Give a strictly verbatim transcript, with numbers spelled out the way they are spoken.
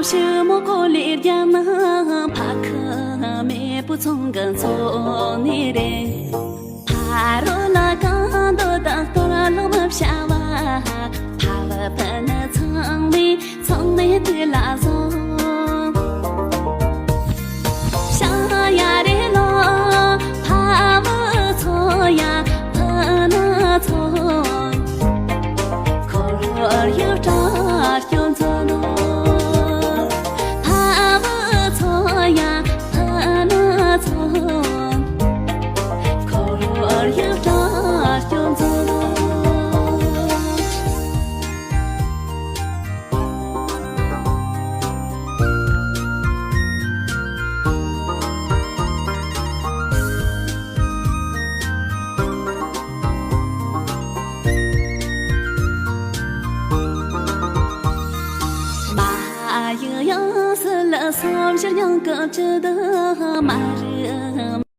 ཞི་མོ་ཀོ་ལེར་རྒྱ་ན་ཕ་ཁུ་མེ་བུ་ཚང་གི་འཚོ་གནས་རེད། ཕ་རོལ་ལ་གང་འདོད་དང་གཏོར་ལོ་མ་བྱ་བ། ཕ་བུ་ཕུ་ནུ་ཚང་མས་ཚང་མས་དེ་ལ་བཟང་། ཤ་ཡ་རེ་ལོ། ཕ་བུ་ཚོ་ཡ་ཕུ་ནུ་ཚོ། འཁོར་ཡུག་དྲག་སྐྱོང་ཚོ་ནོ། ཕ་བུ་ཚོ་ཡ་ཕུ་ནུ་ཚོ། འཁོར་ཡུག་དྲག་སྐྱོང་ཚོ་ནོ། མ་ཡི་ཡང་སི་ལ་སོམ་ཤར་ཡང་གི་ཅི་ད་མ་རི།